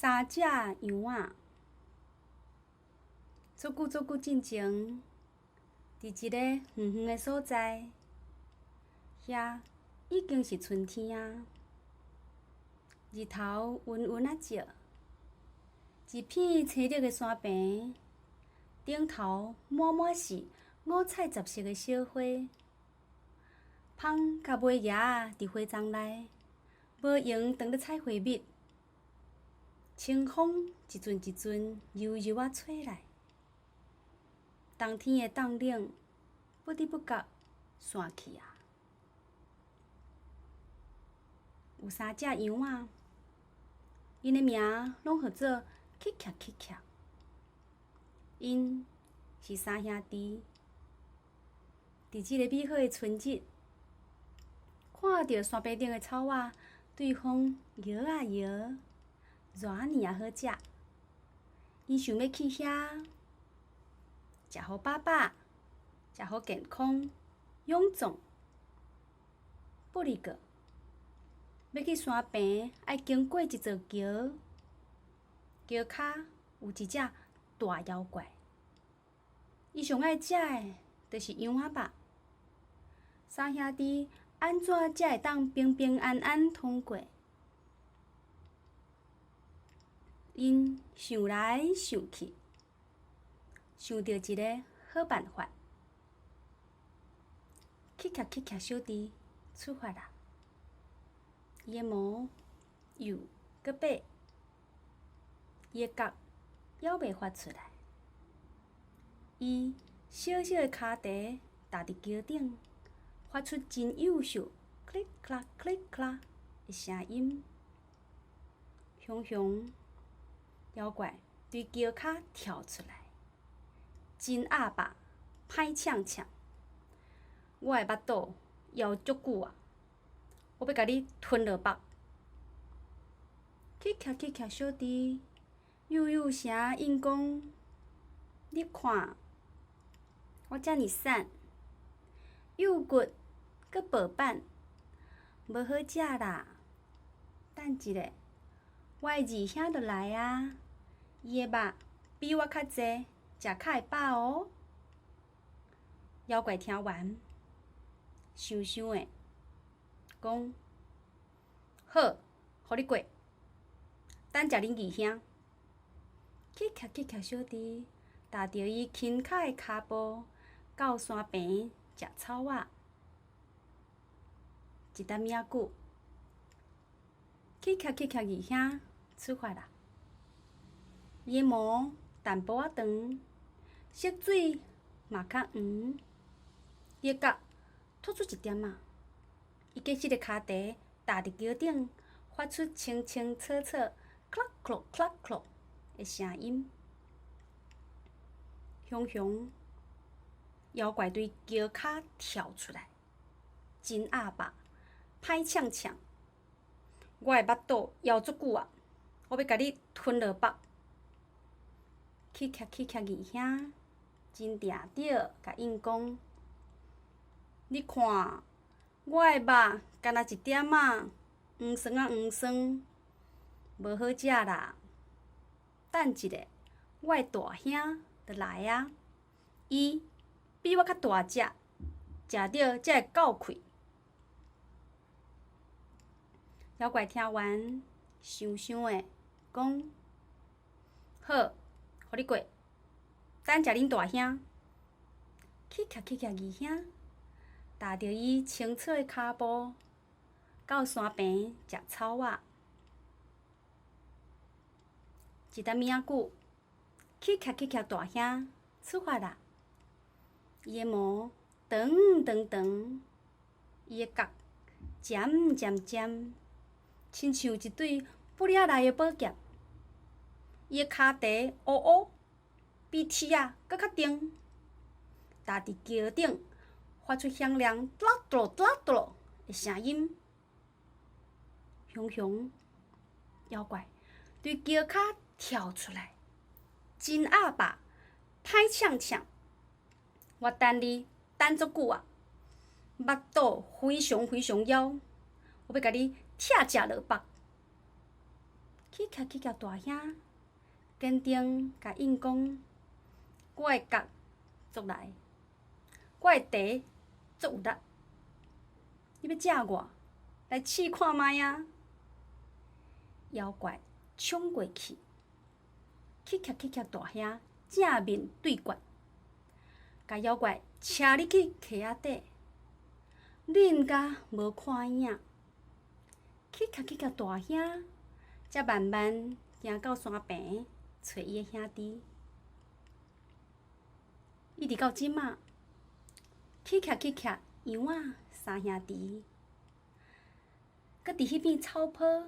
三隻羊仔，足久足久進前，佇一個遠遠的所在，遐已經是春天啊！日頭溫溫仔照，一片青綠的山坪，頂頭滿滿是五彩雜色的小花，蜂佮尾蝶佇花叢內，無閒當咧採花蜜。清風一陣一陣柔柔仔吹來，冬天的凍冷不知不覺散去啊！有三隻羊仔，𪜶的名攏號做乞巧乞巧，𪜶是三兄弟。佇這个美好的春日，看著山坪頂的草仔對風搖啊搖，熱爾啊好食，𪜶想欲去遐食予飽飽，食予健康、勇壯。不離個，欲去山坪愛經過一座橋，橋跤有一隻大妖怪。伊上愛食的，就是羊仔肉。三兄弟按怎才會當平平安安通過？𪜶想來想去，想著一个好辦法。乞巧乞巧小弟出發啦！伊的毛幼閣白，伊的角猶未發出來。伊小小的跤蹄踏佇橋頂，發出真幼秀“click clack click clack”的聲音。雄雄妖怪對橋跤跳出來，真鴨肉，歹嗆嗆。我的腹肚枵足久啊，我欲共你吞落腹。乞巧乞巧小弟，幼幼聲應講：你看，我遮爾瘦，幼骨閣薄板，無好食啦。等一下，我的二兄就來啊！伊的肉比我較濟，食較會飽哦。妖怪聽完，想想的，講：好，予你過，等食恁二兄。乞巧乞巧小弟，踏著伊輕巧的跤步，到山坪食草仔。一淡仔久，乞巧乞巧二兄出發啦！伊的毛淡薄仔長，色水嘛較黃，伊的角突出一點仔。伊結實的跤蹄踏佇橋頂，發出清清楚楚“click clock click clock”的聲音。雄雄妖怪對橋跤跳出來，真鴨肉，歹嗆嗆。我的腹肚枵足久啊，我欲共你吞落腹。乞巧乞巧二兄真定著，共應講：你看，我的肉干焦一點仔，黃酸啊黃酸，無好食啦。等一下，我的大兄就來啊！伊比我較大隻，食著才會夠氣。妖怪聽完，想想的，講：好，予你過，等食恁大兄。乞巧乞巧二兄，踏著伊清楚的跤步，到山坪食草仔。一淡仔久，乞巧乞巧大兄出發啦！伊的毛長長長，伊的角尖尖尖，親像一對布領內的寶劍。伊的跤蹄烏烏，比鐵仔閣較重，踏佇橋頂發出響亮“嘟啦嘟嚕嘟嚕”的聲音。雄雄妖怪對橋跤跳出來，真鴨肉，歹嗆嗆。我等你等足久啊，腹肚非常非常枵，我欲共你拆食落腹。乞去去共大兄堅定共應講：我的角足利，我的蹄足有力，你欲食我，來試看覓啊！妖怪衝過去，去共去共大兄正面對決，共妖怪車入去溪仔底，忍甲無看影。去共去共大兄，才慢慢行到山邊，揣伊的兄弟。一直到這馬，去共去共羊仔三兄弟，閣佇彼片草坡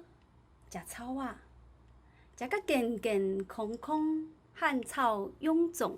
食草仔，食甲健健康康，汗臭臃腫。